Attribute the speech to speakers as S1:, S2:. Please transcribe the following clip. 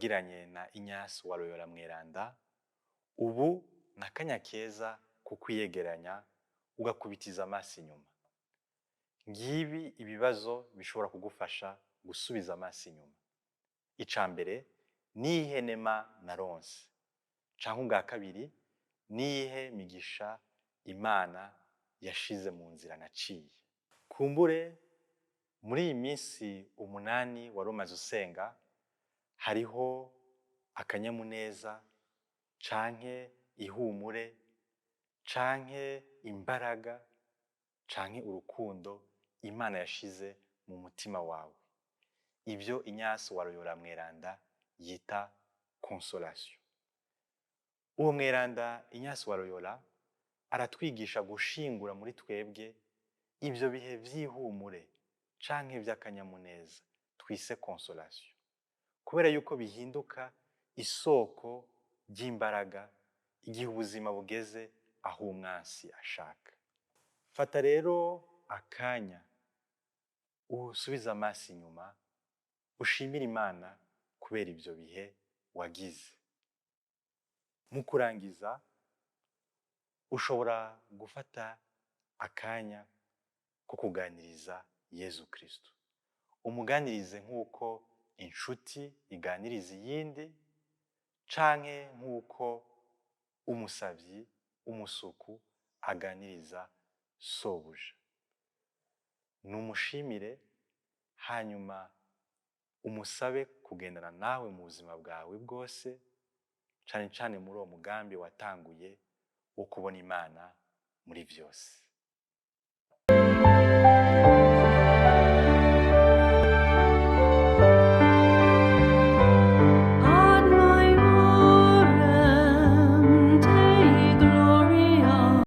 S1: Wagiranye na Ignace wa Loyola Mweranda, ubu ni akanya keza ko kwiyegeranya, ugakubitiza amaso inyuma. Ngibi ibibazo bishobora kugufasha gusubiza amaso inyuma. Ica mbere: niyihe nema naronse? Canke ubwa kabiri: niyihe migisha Imana yashize mu nzira naciye? Kumbure muri iyi minsi 8 wari umaze usenga, hariho akanyamuneza canke ihumure canke imbaraga canke urukundo Imana yashize mu mutima wawe, ibyo Ignace wa Loyola Mweranda yita consolation. Uwo mweranda Ignace wa Loyola aratwigisha gushingura muri twebwe ibyo bihe vy'ihumure canke vy'akanyamuneza twise consolation, kubera yuko bihinduka isoko ry'imbaraga igihe ubuzima bugeze aho umwansi ashaka. Fata rero akanya usubize amaso inyuma, ushimire Imana kubera ibyo bihe wagize. Mu kurangiza, ushobora gufata akanya ko kuganiriza Yezu Kristo. Umuganirize nk'uko inshuti iganiriza iyindi, canke nk'uko umusavyi, umusuku aganiriza sobuja. Numushimire, hanyuma umusabe kugendana nawe mu buzima bwawe bwose, cane cane muri uwo mugambi watanguye wo kubona Imana muri vyose.